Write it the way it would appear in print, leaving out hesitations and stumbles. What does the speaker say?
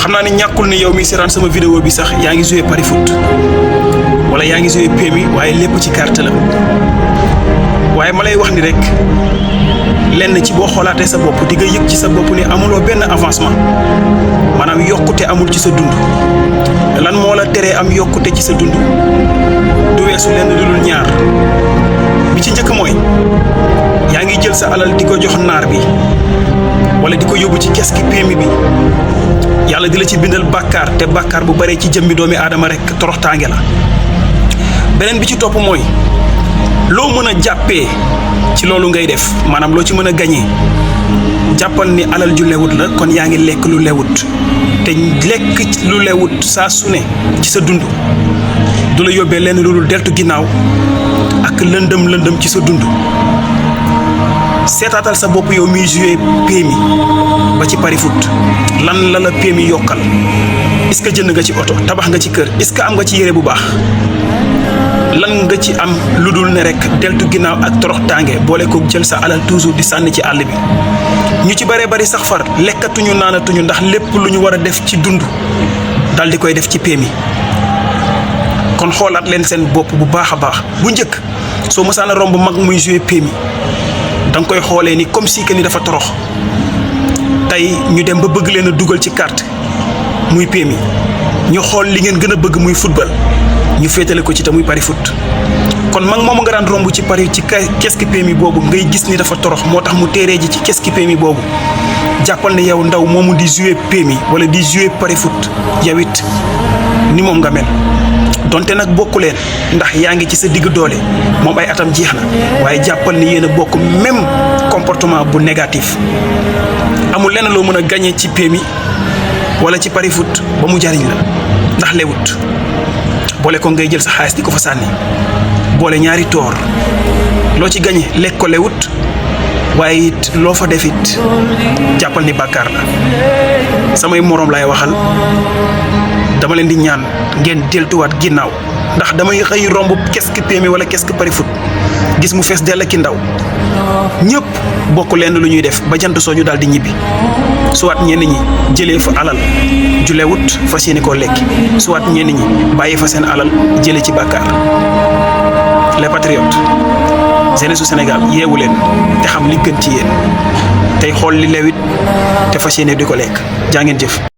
xamna ni ñakul ni yow mi sétane sama vidéo bi sax yaangi jouer PARIFOOT wala yaangi jouer PMI waye lepp ci carte la waye malay wax ni rek lenn ci bo xolaté sa bop di nga yek ci sa bop ni amulo ben avancement manam yokkute amul ci sa dund lan mo la téré am yokkute ci sa dund du wessu lenn dulul ñaar bi ci ñëk moy yaangi jël sa alal diko jox nar bi wala diko yobbu ci keski PMI bi yalla dila ci bindal bakkar te bakkar bu bare ci jëmmi doomi adama rek toroxtaange la benen bi ci top moy lo meuna jappé ci lolu ngay def manam lo ci meuna gagner jappal ni alal ju lewut la kon yaangi lek lu lewut te lek lu lewut sa suné ci sa dundu dula yobé len lulul deltu ginaaw ak lëndëm ci sa dundu sétatal sa bop yow mi jouer PMI ba ci PARIFOOT lan la la PMI yokal est-ce que jënd nga ci auto tabax nga ci kër est-ce que am nga ci yéré bu baax lan nga ci am ludul ne rek deltu ginaaw ak torox tangé bolé ko jël sa alal toujours di sanni ci all bi ñu ci bari sax far lekatuñu nanatuñu ndax lepp luñu wara def ci dundu dal di koy def ci PMI kon xolat len sen bop bu baaxa baax bu ñëk so mësana romb mag muy jouer PMI dang koy xolé ni comme si que ni dafa torox tay ñu dem ba bëgg leena duggal ci carte muy PMI ñu xol li ngeen gëna bëgg muy football ñu fétalé ko ci ta muy PARIFOOT kon mag mom nga daan rombu ci pari ci keski PMI bobu ngay gis ni dafa torox motax mu téré ji ci keski PMI bobu jappal ne yow ndaw momu di jouer PMI wala di jouer PARIFOOT yawit ni mom nga mel donte nak bokku len ndax yaangi ci sa digg doole mom ay atam jeexna waye jappal ni yena bokku même comportement bu négatif amul lenn lo meuna gagner ci PMI wala ci PARIFOOT ba mu jariñ la ndax lewut bolé ko ngay jël sa xaliss diko fa sanni bolé ñaari tor lo ci gagner lek ko lewut waye it lo fa defit jappal ni bakkar la samay morom lay waxal dama len di ñaan ngeen deltuwat ginnaw ndax damay xey rombu keski PMI wala keski PARIFOOT gis mu fess del ki ndaw ñepp bokku len lu ñuy def ba jant soñu dal di ñibi soit ñen ñi jëlé fa alal ju lewut fasiyene ko lekki soit ñen ñi bayyi fa sen alal jëlé ci bakkar les patriotes jeunesse du Sénégal yewu len te xam li gën ci yeen tay xol li lewit te fasiyene diko lek ja ngeen jëf